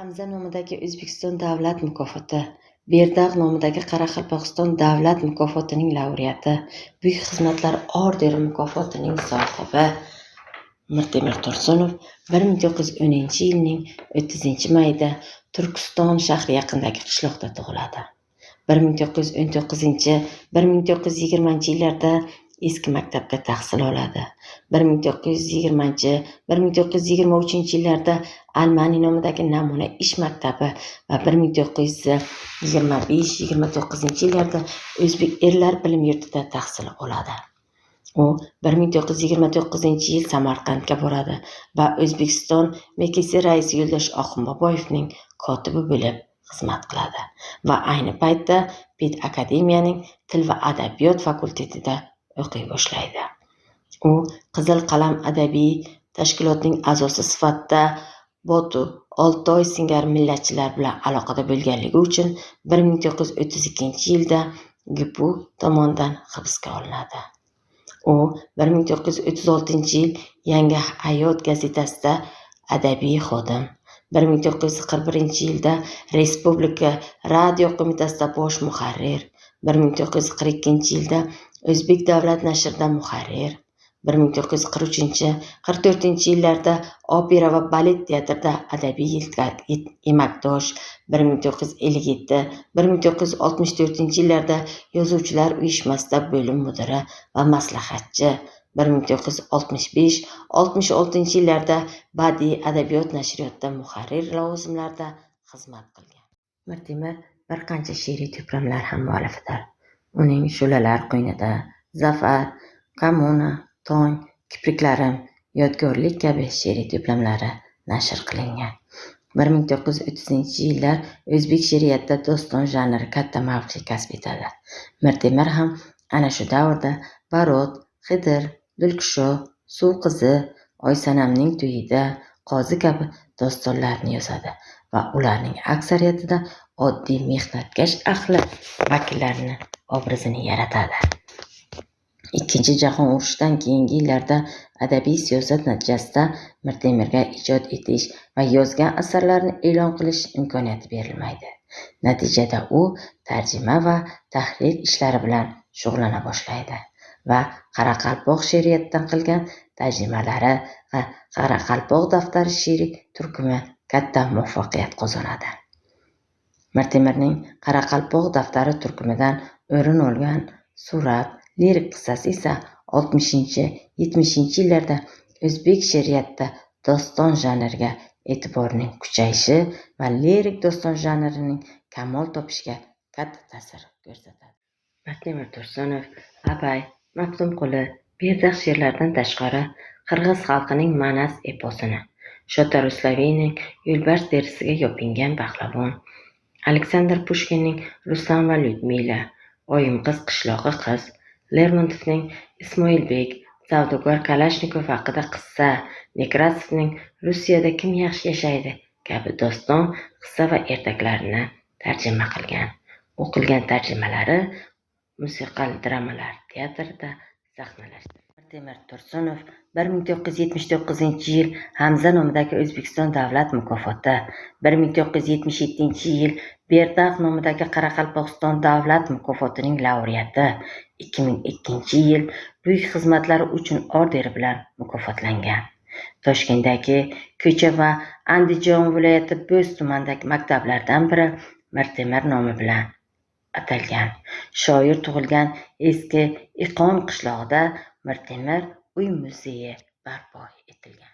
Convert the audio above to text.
Hamza nomidagi O'zbekiston davlat mukofoti, Berdaq nomidagi Qoraqalpog'iston davlat mukofotining laureati, Buyuk xizmatlar ordeni mukofotining sohibi Mirtemir Tursunov 1910-yilning 30-mayida Turkiston shahri yaqinidagi qishloqda tug'iladi. 1919-1920 yillarda eski maktabda tahsil oladi. 1920-1923 yillarda Almani nomidagi namuna ish maktabi va 1925-29 yillarda O'zbek erlar bilim yurtida tahsil oladi. U 1929-yil Samarqandga boradi va O'zbekiston MKS raisi Yo'ldosh Oxunboboyevning kotibi bo'lib xizmat qiladi va ayni paytda Pedakademiyaning til va adabiyot fakultetida o'qiy boshlaydi. U Qizil qalam adabiy tashkilotining a'zosi sifatida Botu, Oltoy singari millatchilar bilan aloqada bo'lganligi uchun 1932-yilda GPU tomonidan hibsga olinadi. U 1936-yil Yangi hayot gazetasida adabiy xodim, 1941-yilda Respublika radio qo'mitasida bosh muharrir, 1942-yilda O'zbek davlat nashrida muharrir, 1943-44 yillarda Opera va balet teatrida adabiy emakdosh, 1957-1964 yillarda Yozuvchilar uyushmasida bo'lim mudiri va maslahatchi, 1965-66 yillarda Badiiy adabiyot nashriyotida muharrir lavozimlarida xizmat qilgan. Mirtemir bir qancha she'riy to'plamlar ham muallifidir. Uning Shu'lalar qo'ynida, Zafar, Kommuna, Tong, Kipriklarim, Yodgorlik kabi she'riy to'plamlari nashr qilingan. 1930-yillar o'zbek she'riyatida doston janri katta mavqe kasb etadi. Mirtemir ham ana shu davrda Barot, Xidir, Dilkusho, Suv qizi, Oysanamning to'yida, Qozi kabi dostonlarni yozadi va ularning aksariyatida oddiy mehnatkash ahli vakillarining obrazini yaratadi. Ikkinchi jahon urushidan keyingi yillarda adabiy siyosat natijasida Mirtemirga ijod etish va yozgan asarlarini e'lon qilish imkoniyati berilmaydi. Natijada u tarjima va tahrir ishlari bilan shug'ullana boshlaydi va qoraqalpoq she'riyatidan qilgan tarjimalari va Qoraqalpoq daftari she'riy turkumi katta muvaffaqiyat qozonadi. Mirtemirning Qoraqalpoq daftari turkumidan o'rin olgan Surat lirik qissasi esa 60-70-yillarda o'zbek she'riyatida doston janriga e'tiborning kuchayishi va lirik doston janrining kamol topishiga katta ta'sir ko'rsatadi. Mirtemir Tursunov Abay, Maxtumquli, Berdaq she'rlaridan tashqari qirg'iz xalqining Manas eposini, Shota Rustavelining Yo'lbars terisiga yopingan pahlavon, Aleksandr Pushkinning Ruslan va Lyudmila, Oyimqiz qishlog'i qiz, Lermontovning Ismoilbek, savdogar Kalashnikov haqida qissa, Nekrasovning Rossiyada kim yaxshi yashaydi kabi doston, qissa va ertaklarini tarjima qilgan. U qilgan tarjimalari musiqal dramalar teatrida sahnalashtirilgan. Mirtemir Tursunov 1979-yil Hamza nomidagi O'zbekiston davlat mukofoti, 1977-yil Berdaq nomidagi Qoraqalpog'iston davlat mukofotining laureati, 2002-yil Buyuk xizmatlari uchun ordeni bilan mukofotlangan. Toshkentdagi ko'cha va Andijon viloyati Bo'z tumanidagi maktablardan biri Mirtemir nomi bilan atalgan. Shoir tug'ilgan Eski Iqon qishlog'ida Mirtemir uy-muzeyi barpo etilgan.